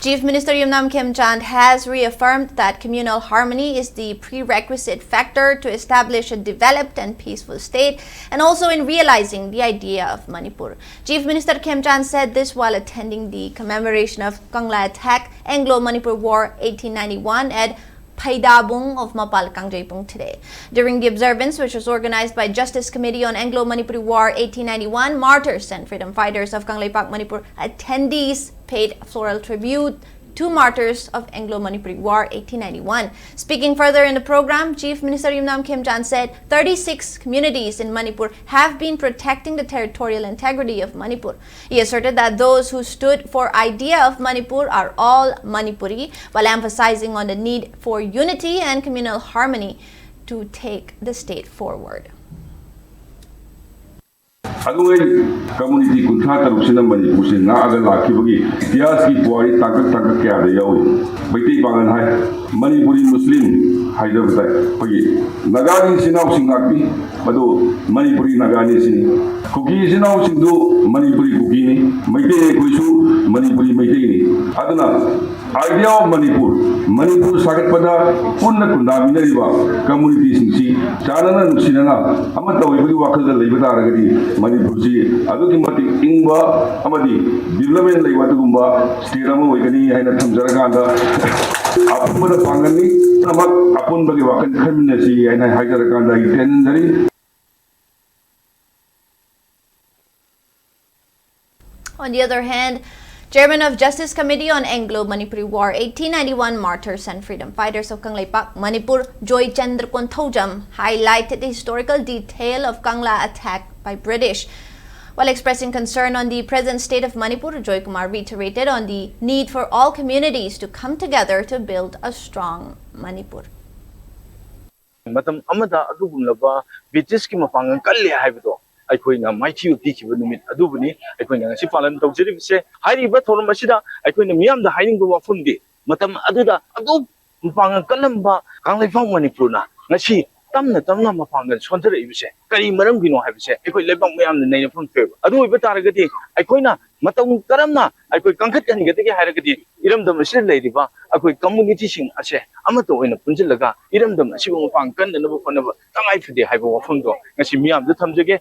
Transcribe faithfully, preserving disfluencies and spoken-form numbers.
Chief Minister Yumnam Khemchand has reaffirmed that communal harmony is the prerequisite factor to establish a developed and peaceful state, and also in realizing the idea of Manipur. Chief Minister Khemchand said this while attending the commemoration of Kangla attack, Anglo-Manipur War eighteen ninety-one at Pheidabung of Mapal Kangjeibung today. During the observance, which was organized by Justice Committee on Anglo-Manipuri War eighteen ninety-one, martyrs and freedom fighters of Kangleipak Manipur, attendees paid floral tribute to martyrs of Anglo-Manipuri War eighteen ninety-one. Speaking further in the program, Chief Minister Yumnam Khemchand said thirty-six communities in Manipur have been protecting the territorial integrity of Manipur. He asserted that those who stood for idea of Manipur are all Manipuri, while emphasizing on the need for unity and communal harmony to take the state forward. ꯑꯗꯨꯉꯩ community ꯀꯨꯟꯊ꯭ꯔꯥ ꯇꯔꯨꯛꯁꯤꯅ ꯃꯅꯤꯄꯨꯔꯁꯦ ꯉꯥꯛꯑꯒ ꯂꯥꯛꯈꯤꯕꯒꯤ ꯏꯇꯤꯍꯥꯁꯀꯤ ꯄꯨꯋꯥꯔꯤ ꯇꯥꯡꯀꯛ ꯇꯥꯡꯀꯛ ꯀꯌꯥꯗ ꯌꯥꯎꯏ꯫ ꯃꯩꯇꯩ ꯄꯥꯉꯜ ꯍꯥꯏ, ꯃꯅꯤꯄꯨꯔꯤ ꯃꯨꯁꯂꯤꯝ ꯍꯥꯏꯗꯕ ꯇꯥꯏ꯫ ꯑꯩꯈꯣꯏꯒꯤ ꯅꯥꯒꯥꯒꯤ ꯏꯆꯤꯟ ꯏꯅꯥꯎꯁꯤꯡ ꯉꯥꯛꯄꯤ, ꯑꯗꯨ ꯃꯅꯤꯄꯨꯔꯤ ꯅꯥꯒꯥꯅꯤ ꯁꯤꯅꯤ꯫ ꯀꯨꯀꯤ ꯏꯆꯤꯟ ꯏꯅꯥꯎꯁꯤꯡꯗꯨ ꯃꯅꯤꯄꯨꯔꯤ ꯀꯨꯀꯤꯅꯤ, ꯃꯩꯇꯩ ꯑꯩꯈꯣꯏꯁꯨ ꯃꯅꯤꯄꯨꯔꯤ ꯃꯩꯇꯩꯅꯤ꯫ ꯑꯗꯨꯅ Idea of ꯃꯅꯤꯄꯨꯔ, ꯃꯅꯤꯄꯨꯔ ꯁꯥꯒꯠꯄꯗ ꯄꯨꯟꯅ ꯈꯨꯟꯗꯥꯃꯤꯟꯅꯔꯤꯕ ꯀꯝꯃ꯭ꯌꯨꯅꯤꯇꯤꯁꯤꯡꯁꯤ ꯆꯥꯟꯅꯅ ꯅꯨꯡꯁꯤꯅꯅ ꯑꯃꯠꯇ ꯑꯣꯏꯕꯒꯤ ꯋꯥꯈꯜꯗ ꯂꯩꯕ ꯇꯥꯔꯒꯗꯤ ꯃꯅꯤꯄꯨꯔꯁꯤ ꯑꯗꯨꯛꯀꯤ ꯃꯇꯤꯛ ꯏꯪꯕ ꯑꯃꯗꯤ ꯗꯤꯕ꯭ꯂꯞꯃꯦꯟ ꯂꯩꯕ ꯑꯗꯨꯒꯨꯝꯕ ꯁ꯭ꯇꯦꯠ ꯑꯃ ꯑꯣꯏꯒꯅꯤ ꯍꯥꯏꯅ ꯊꯝꯖꯔꯀꯥꯟꯗ ꯑꯄꯨꯟꯕꯗ ꯄꯥꯡꯒꯜꯅꯤ ꯄꯨꯝꯅꯃꯛ ꯑꯄꯨꯟꯕꯒꯤ ꯋꯥꯈꯜ ꯈꯟꯃꯤꯟꯅꯁꯤ ꯍꯥꯏꯅ ꯍꯥꯏꯖꯔꯀꯥꯟꯗ ꯑꯩ ꯇꯦꯟꯖꯔꯤ꯫ On the other hand, Chairman of Justice Committee on Anglo-Manipuri War eighteen ninety-one Martyrs and Freedom Fighters of Kangleipak, Manipur, Joy Chandra Konthoujam, highlighted the historical detail of Kangla attack by British. While expressing concern on the present state of Manipur, Joy Kumar reiterated on the need for all communities to come together to build a strong Manipur. ꯃꯇꯝ ꯑꯃꯗ ꯑꯗꯨꯒꯨꯝꯂꯕ ꯕ꯭ꯔꯤꯇꯤꯁꯀꯤ ꯃꯄꯥꯡꯒꯜ ꯀꯜꯂꯦ ꯍꯥꯏꯕꯗꯣ ꯑꯩꯈꯣꯏꯅ ꯃꯥꯏꯊꯤꯕ ꯄꯤꯈꯤꯕ ꯅꯨꯃꯤꯠ ꯑꯗꯨꯕꯨꯅꯤ ꯑꯩꯈꯣꯏꯅ ꯉꯁꯤ ꯄꯥꯂꯟ ꯇꯧꯖꯔꯤꯕꯁꯦ꯫ ꯍꯥꯏꯔꯤꯕ ꯊꯧꯔꯝ ꯑꯁꯤꯗ ꯑꯩꯈꯣꯏꯅ ꯃꯤꯌꯥꯝꯗ ꯍꯥꯏꯅꯤꯡꯕ ꯋꯥꯐꯝꯗꯤ, ꯃꯇꯝ ꯑꯗꯨꯗ ꯑꯗꯨꯛ ꯃꯄꯥꯡꯒꯜ ꯀꯜꯂꯝꯕ ꯀꯪꯂꯩꯄꯥꯛ ꯃꯅꯤꯄꯨꯔꯅ ꯉꯁꯤ ꯇꯞꯅ ꯇꯞꯅ ꯃꯄꯥꯡꯒꯜ ꯁꯣꯟꯊꯔꯛꯏꯕꯁꯦ ꯀꯔꯤ ꯃꯔꯝꯒꯤꯅꯣ ꯍꯥꯏꯕꯁꯦ ꯑꯩꯈꯣꯏ ꯂꯩꯕꯥꯛ ꯃꯌꯥꯝꯅ ꯅꯩꯅꯐꯝ ꯊꯣꯛꯑꯦꯕ꯫ ꯑꯗꯨ ꯑꯣꯏꯕ ꯇꯥꯔꯒꯗꯤ ꯑꯩꯈꯣꯏꯅ ꯃꯇꯧ ꯀꯔꯝꯅ ꯑꯩꯈꯣꯏ ꯀꯟꯈꯠꯍꯟꯒꯗꯒꯦ ꯍꯥꯏꯔꯒꯗꯤ, ꯏꯔꯝꯗꯝ ꯑꯁꯤꯗ ꯂꯩꯔꯤꯕ ꯑꯩꯈꯣꯏ ꯀꯝꯃꯨꯅꯤꯇꯤꯁꯤꯡ ꯑꯁꯦ ꯑꯃꯠꯇ ꯑꯣꯏꯅ ꯄꯨꯟꯁꯤꯜꯂꯒ ꯏꯔꯝꯗꯝ ꯑꯁꯤꯕꯨ ꯃꯄꯥꯡ ꯀꯟꯅꯅꯕ ꯍꯣꯠꯅꯕ ꯇꯉꯥꯏ ꯐꯗꯦ ꯍꯥꯏꯕ ꯋꯥꯐꯝꯗꯣ ꯉꯁꯤ ꯃꯤꯌꯥꯝꯗ ꯊꯝꯖꯒꯦ꯫